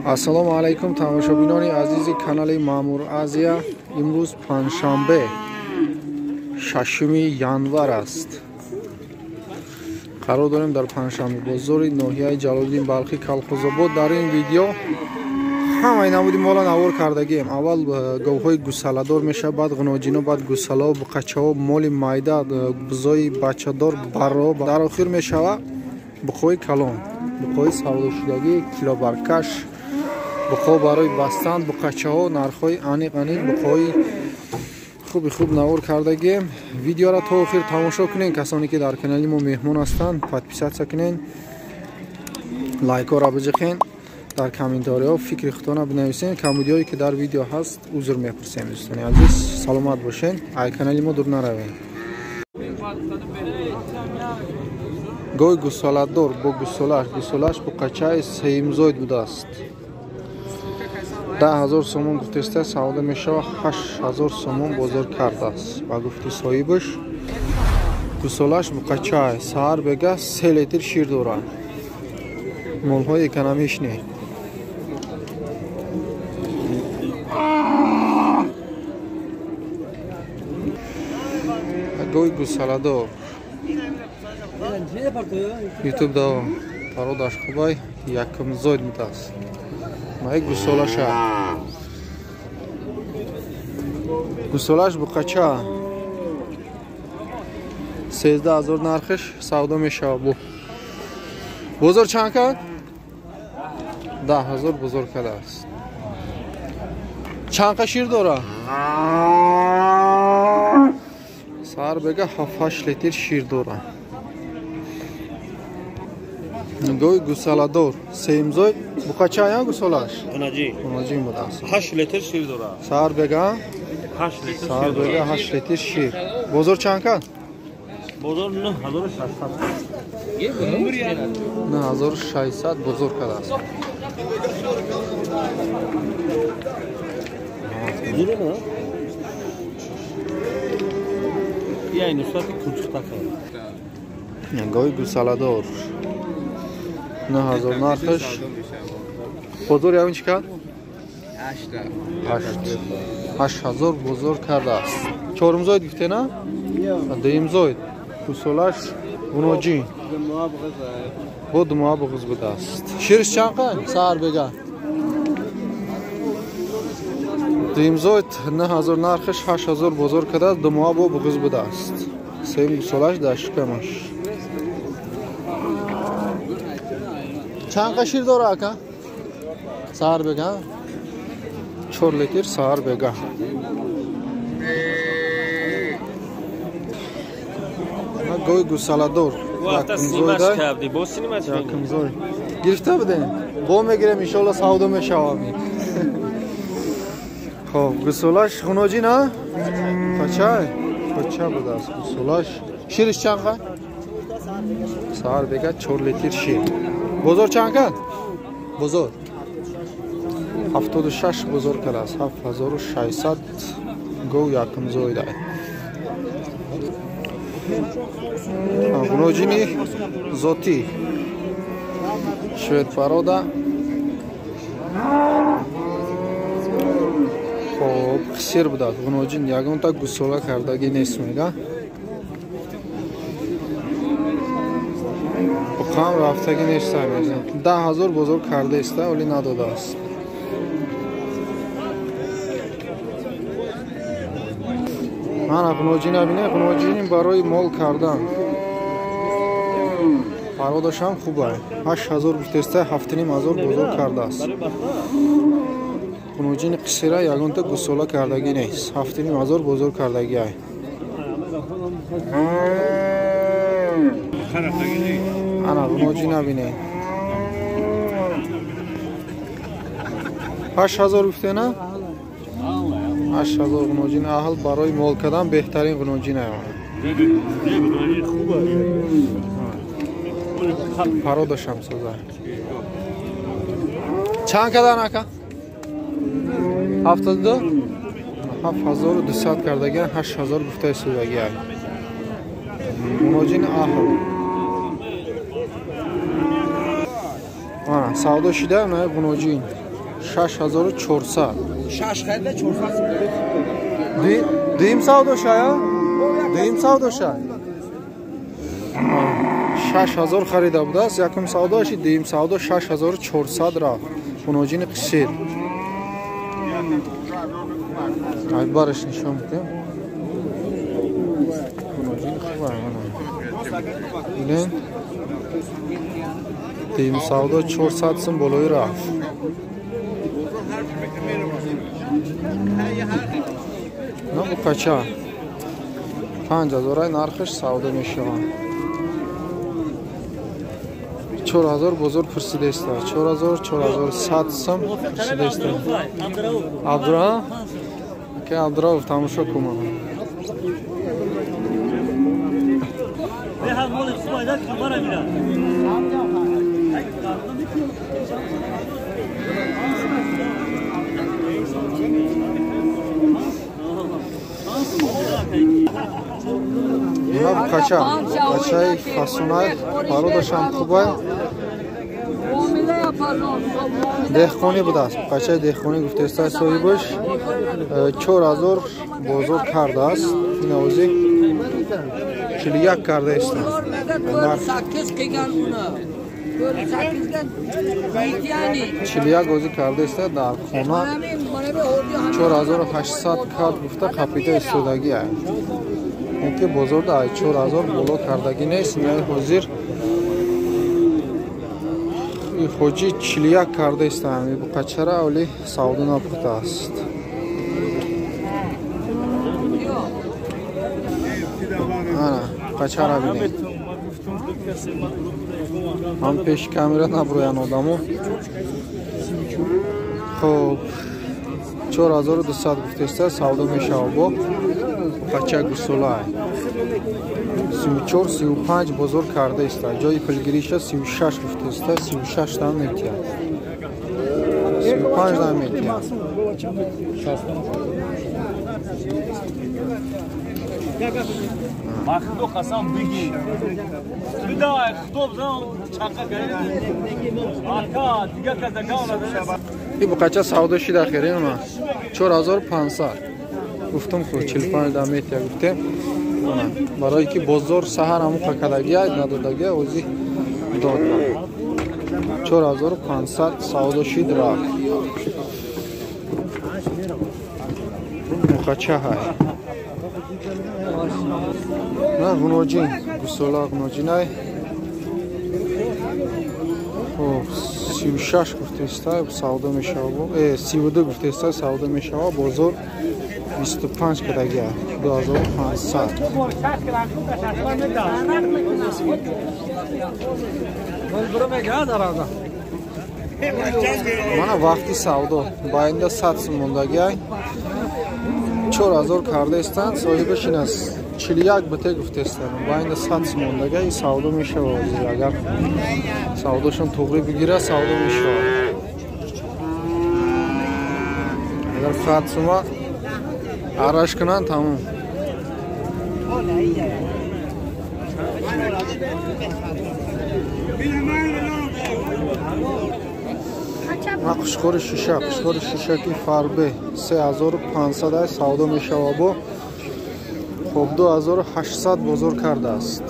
Ассалому алайкум тамошобинони азизи канали Маъмур Азия. Имрӯз панҷшанбе 6 январ аст. Қарор дорем дар панҷшанбе бозори ноҳияи Ҷалолиддин Балхӣ Калхозобод. Дар ин видео ҳамаи намуди мола навор кардагием. Аввал говҳои гусаладор мешавад, баъд ғуноҷино, баъд гусалао, буқачаҳо, моли майда, бузои бачадор, барро, дар охир мешавад буқҳои калон, буқҳои савдошудагӣ, килобаркаш, буқҳо барои бастан, буқачаҳо, нархҳои аниқ аниқ, буқҳои хуби хуб навор кардагием. Видеоро то охир тамошо кунед. Касоне ки дар канали мо меҳмон ҳастанд, подписатсия кунед, лайкҳоро биҷиқен, дар комментариҳо фикри худтонро бинависен. Камбудиҳое ки дар видео ҳаст узр мепурсем. Дӯстони азиз, саломат бошед, ай канали мо дур наравед. Гои гусаладор бо гусолаш, гусолаш буқачаи сеюмзоид будааст. 10,000 сомон гуфтеста, савдо мешавад 8,000 сомон бозор кардааст. Ба гуфти соҳибаш гусолаш буқачай саҳар бега 3 литр шир дорад. Молҳои экономични. Гои гусаладор ютуб да пародаш хубай якумзоид будааст. Май гусолаша. Гусолаш буқача 13,000 нархиш савдо мешавад. Бу бозор чанд кард? 10,000 бозор кардааст. Чанд қа шир дора? Саҳар бега 7-8 литр шир дора. Гои гусаладор сеюмзой буқача я гусолаш? Ғунаҷӣ будааст. 8 литр шир дорад. Саҳар бега 8 литр. Саҳар бега 8 литр шир. Бозор чанд кард? Бозор 9600. 9600 бозор кардааст. Я инусати кучухтака. Гои гусаладор 9,000 нархиш. Бозор явин чӣ кард? 8,000 бозор кардааст. Чорумзоид гуфте на? Дуюмзоид. Гусолаш ғуноҷӣ. Бо думоа буғуз будааст. Шириш чанд қа? Саҳар бега. Дуюмзоид 9,000 нархиш, 8,000 бозор кардааст, думоа бо буғуз будааст. Сеюм гусолаш дар шикамаш. Чанд қа шир дора ака? Саҳар бега? 4 литр саҳар бега. Гои гусаладор. Гирифта будем? Бо мегирем, иншоалло савдо мешавад. Хоб, гусолаш ғуноҷӣ на? Қачай? Қача будааст гусолаш. Шириш чанд қа? Саҳар бега 4 литр шир. Бозор чанд кард? Бозор 76 бозор кардааст. 7600 гов якумзоида. Ғуноҷини зотӣ шведпарода. Хоб, қисир будааст. Ғуноҷин ягонта гусола кардагӣ нест мега. Буқам рафтагӣ нест мега. 10,000 бозор кардааст, вале надодааст. Ана ғуноҷина бинед, ғуноҷини барои мол кардан. Пародашам хуб аст. 8,000 гуфтеста, 7,500 бозор кардааст. Ғуноҷини қисира ягонта гусола кардагӣ нест. 7,500 бозор кардагӣ ай. Ана ғуноҷина бинед. 8,000 гуфте на? 8,000 ғуноҷин аҳл барои мол кардан беҳтарин ғуноҷин ай. Пародашам соза. Чанд кардан ака? 72? 7200 кардагиан, 8000 гуфтаи судагӣ ай. Ғуноҷин аҳл. Мана савдо шида на ғуноҷин 6400. 6 харида 400. Дуюм савдо шая? Дуюм савдо шая. 6000 харида будааст, якум савдоаши, дуюм савдо 6400 рафт. Ғуноҷини қисир. Айбараш нишон бидем. Ғуноҷини хуб ай. Бинен. Дуюм савдо 400 сум болои рафт. На буқача 5000 нархаш савдо мешавад. 4000 бозор пурсидаиста. 4000 4100 сум пурсидаиста. Абдура? Ки Абдурауф тамошо кун. Ина буқача, буқачаи фасунай, пародашам хубай. Деҳқонӣ будааст. Буқачаи деҳқонӣ гуфтааст соҳибаш 4000 бозор кардааст. Ин овози 41 кардааст. 41 ози кардааст дар хона 4800 кард гуфта қапида истодагӣ. Ки бозорда 4000 боло кардагӣ нест. Ин ҳозир хоҷи 41 кардааст. Ин буқачара оли савдо напухтааст. Ана буқачара бинед. Ҳам пеши камера наброян одамо. Хоб 4200 гуфтааст, савдо мешавад бо буқача гусола. 34 35 бозор кардааст. Ҷои пулгириша 36 гуфтааст, 36 дам метиҳад. 35 дам метиҳад. Махдо қасам биги. Бидай худо бизан чақа гари. Ака дига каза гавна. И буқача савдо шида херема 4500. Гуфтам ку 45 дам метиҳад гуфтем. Барои ки бозор саҳар ҳамун қакадагӣ надодагӣ ози дод. 4500 савдо шид рафт. Буқача ҳай. На ғуноҷин, гусола ғуноҷинай. Хоб 36 гуфтааст, савдо мешавад. 32 гуфтааст, савдо мешавад. Бозор 25 кадагия, 2500. Мана вақти савдо байнда 100 сум мондагиай. 4000 кардаистанд, соҳибаш ин аст. 41 бите гуфтаистанд. Байнда 100 сум мондагиай, савдо мешавад. Агар савдошон туғри бигирад, савдо мешавад. Агар 100 сума араш кунанд, тамом. Ма қушқори шиша, қушқори шишаки фарбе 3500 ай савдо мешавад бо. Хоб 2800 бозор кардааст.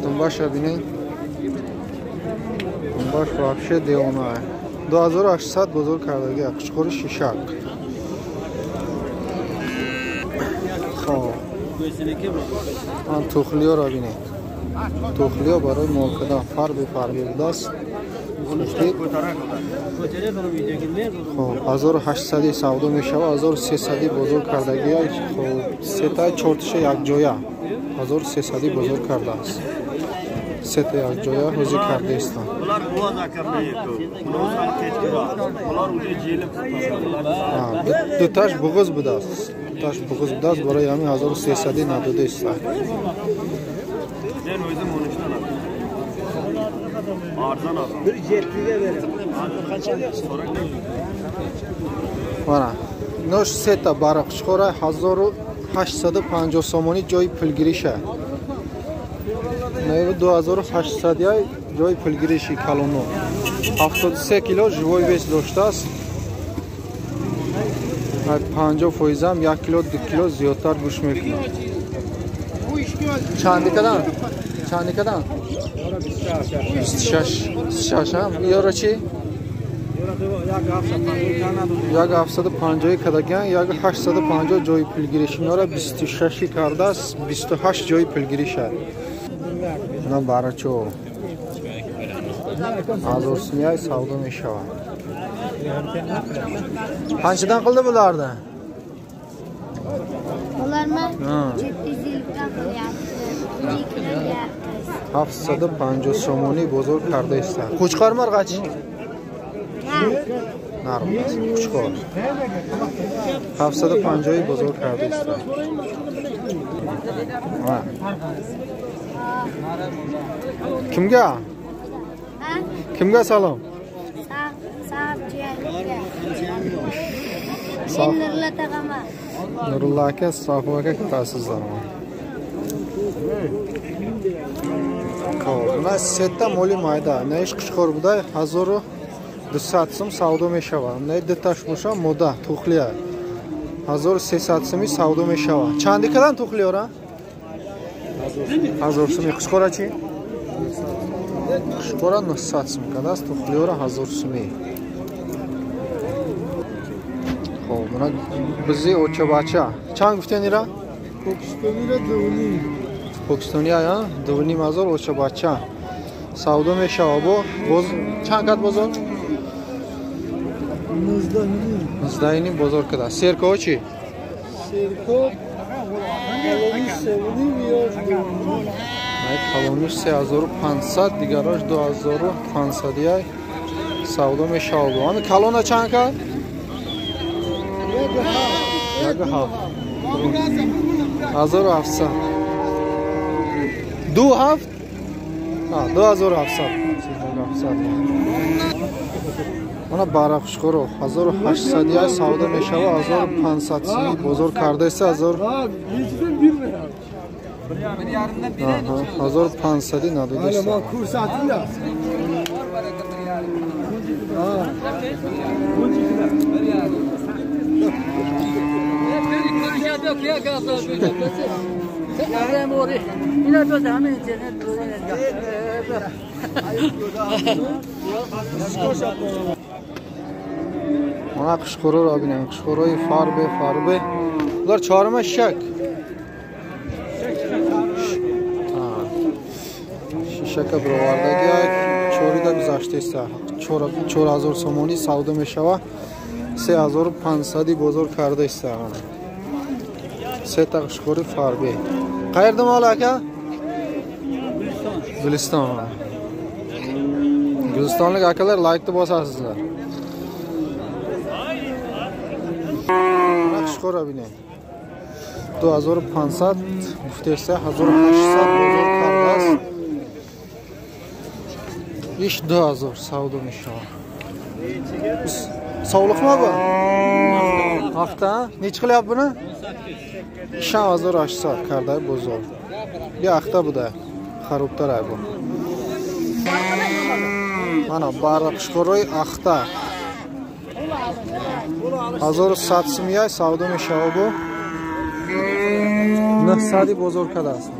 Думбаша бинед. Думбаш вообще девона. 2800 бозор кардаги, қушқори шишак. Хоб. Ман тухлиёро бинед. Тухлиё барои мол кардан фарби фарби будааст. Хоб 1800 савдо мешавад, 1300 бозор кардаги. Хоб сета чорташа якҷоя 1300 бозор кардааст. Сета якҷоя ҳозир кардаистанд. Дуташ буғуз будааст. Дуташ буғуз будааст, барои ҳамин 1300 надодаистанд. Мана нош сета барақшхора 1850 сомонӣ ҷои пулгириша. 2800 ҷои пулгириши калоно. 73 кило живой вес доштааст. 50% ҳам 1 кило 2 кило зиёдтар гӯш мекунад. Чанди кадан? Чанди кадан? 26. 26 ҳам. Ёро чӣ? 1750 кадаган, 1850 ҷои пулгириш. Инора 26 кардааст, 28 ҷои пулгириш аст. На барачо. 1000 сумия савдо мешавад. Qanchadan qildi bularni? Ularni 750 dan qilyapti. 750 сомонӣ бозор карда истад. Qo'chqor marg'achi? Нарм аст, qo'chqor. 750 бозор карда истад. Kimga? Kimga salom? Men Nurullo tog'aman. Nurullo aka, Sohib aka ko'rasizlar. Xo'p, mana setta mo'li mayda. Neish qo'chqor buday 1200 сум савдо мешавад. Най дуташ боша мода тухлия. 1300 суми савдо мешавад. Чанди кадан тухлиёра? 1000 суми. Qo'chqora chi? Qo'chqora 900 сум кадаст, тухлиёра 1000 суми. Хоб, мана бизи очабача. Чанд гуфтен ира? Покистонира 2.5. Покистони ая 2.5 очабача. Савдо мешава бо. Боз чанд кат бозор? 19.5. 19.5 бозор када. Серко чи? Серко 3.5 ё 2.5. Най калониш 3500, дигарош 2500 яй савдо мешава бо. Ами калона чанд кат? 1.7. 1700. 2.7? 2700. 700. Мана бара қушқоро 1800 яй савдо мешава, 1500 сими бозор кардаист, 1500 надодааст. Мана қушқороро бинем, қушқорои фарбе фарбе. Bular чорма шак. Шишака бировардаги чорида гузаштааст. 4000 сомонӣ савдо мешава. 3500 бозор кардааст. Сета қушқори фарбе. Qayerda mol aka? Guliston. Gulistonlik akalar laykni bosasizlar. Қушқора бинем. 2500 гуфтеса 1800 бозор кардааст. Иш 2000 савдо мешавад. Sog'liqmi bu? Hafta necha qilyapti buni? 2800 карда бозор. Би ахта буда. Харубтар ай бу. Мана бара қушқорои ахта. 1100 сумия савдо мешавад бу. 900 бозор кардааст.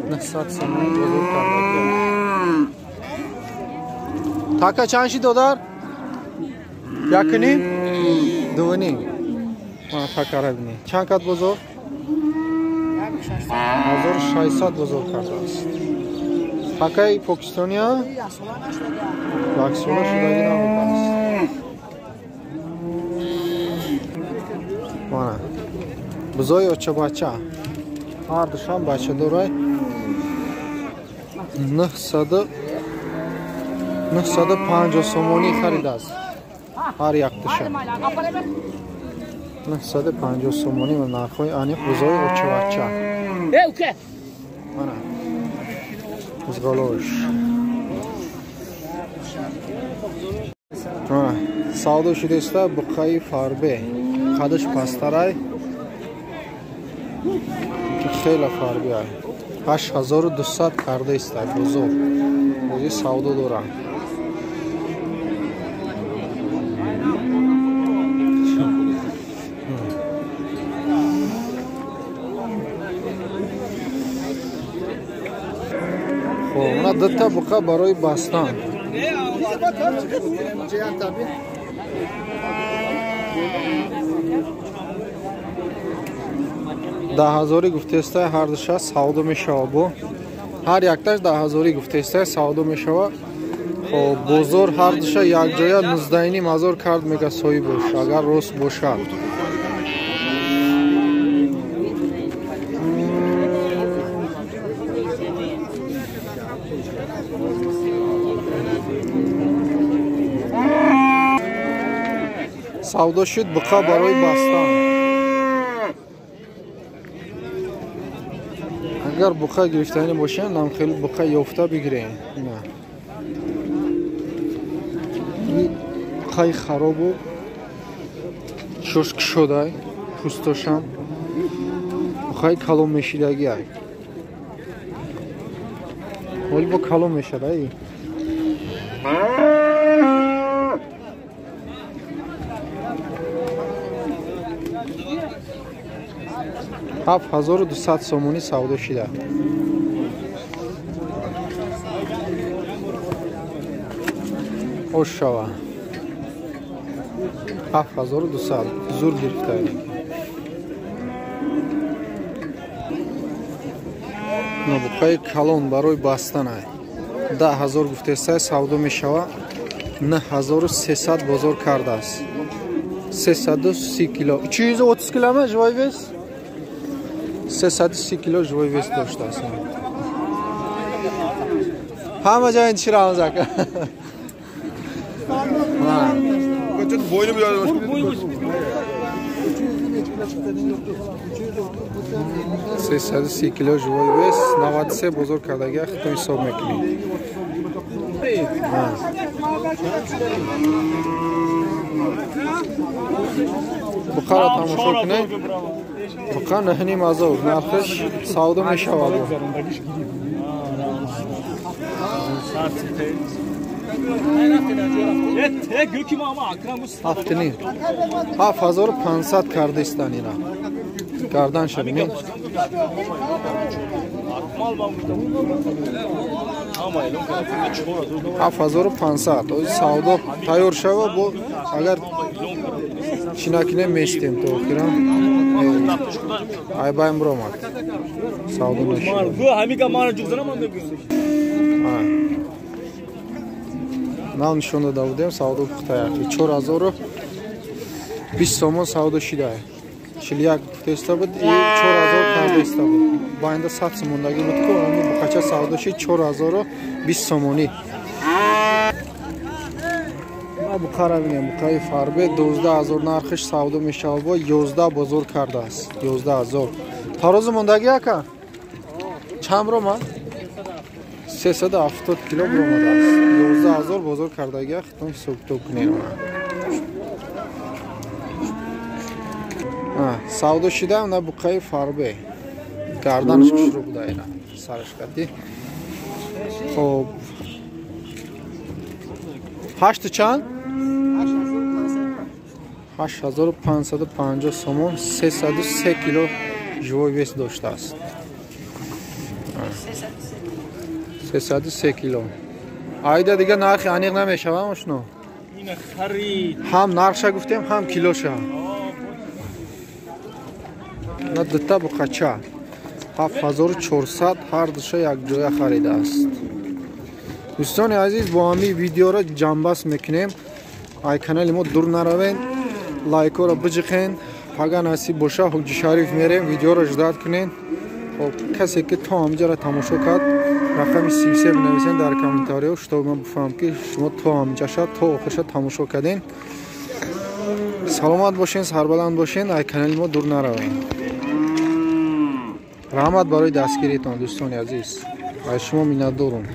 900 сомонӣ бозор кардааст. Така чанд шид додар? 1.5? 2.5. Мана такара бинед. Чанд кат бозор? 1600 бозор кардааст. Такаи Покистония? Яксола шудагӣ набудааст. Мана бузои очабача. Ҳар душам бачадорай. 950 сомонӣ харидааст. Ҳар якташа. 950 сомонӣ ва нархҳои аниқ бузои очабача. Мана бузғолош. Савдо шудааст буқаи фарбе. Қадаш пасттарай. Хеле фарбе ай. 8200 карда иста бозор. Бози савдо дорад. Хоб, она дута буқа барои бастан. 10 000 гуфтестай ҳардуша савдо мешава бо. Ҳар якташ 10 000 гуфтестай савдо мешава. Хоб, бозор ҳардуша якҷоя 19 500 кард мега соҳибош, агар рост бошад. Савдо шуд буқа барои бастан. Агар буқа гирифтанӣ бошанд, нам хеле буқа ёфта бигирем. На. Буқаи харобу шош кушодай, пӯстошам. Буқаи калон мешидагӣ ай. Ҳоли бо калон мешад ай. 7200 сомонӣ савдо шида. Ош шава. 7200 зур гирифтаи. Буқаи калон барои бастан ай. 10 000 гуфтестай савдо мешава. 9300 бозор кардааст. 330 кило. 330 кило живой вес? 330 кило живой вес доштааст. Ҳама ҷо ин чиро амзак. 330 кило живой вес, 93 бозор кардагия худтон ҳисоб мекунед. Буқаро тамошо кунед. Буқа 9 500 нархаш савдо мешавад. 7,5. 7500 карда истан ина. Гардан шабинед. 7500. Ози савдо тайёр шава бо агар чинакине мештем то охира. Ай байм бромад. Савдо нашид. Нав нишон дода будем савдо пухтаяки. 4020 сомон савдо шидае. 41 гуфтаиста буд, и 4000 кардаиста буд. Байнда 100 сомондагӣ буд ку, ами буқача савдо шид 4020 сомонӣ. Буқара бинем, буқаи фарбе 12 000 нархиш савдо мешавад бо 11 бозор кардааст. 11 000. Тарозу мондагӣ ака? Чанд ромад? 370 кило ромадааст. 11 000 бозор кардагӣ, худтон ҳисоб китоб кунед. Савдо шида на буқаи фарбе. Гарданаш кушрӯ буда ина. Сараш кати. Хоб. 8 чанд? 8550 сомон 303 кило живой вес доштааст. 303 кило. Айда дига нархи аниқ намешава ошно? Ҳам нархша гуфтем, ҳам килоша. На дута буқача 7400 ҳар душа якҷоя харидааст. Дӯстони азиз, бо ҳамин видеоро ҷамъбаст мекунем. Ай канали мо дур наравен, лайкҳоро биҷиқен. Пага насиб боша Ҳоҷи Шариф мерем, видеоро ждать кунен. Хоб, касе ки то ҳамҷаро тамошо кард, рақами 33 бинависен дар комментариҳо, чтоб ман бифаҳмам ки шумо то ҳамҷаша, то охирша тамошо карден. Саломат бошен, сарбаланд бошен, ай канали мо дур наравен. Раҳмат барои дастгиритон, дӯстони азиз. Аз шумо миннатдорум.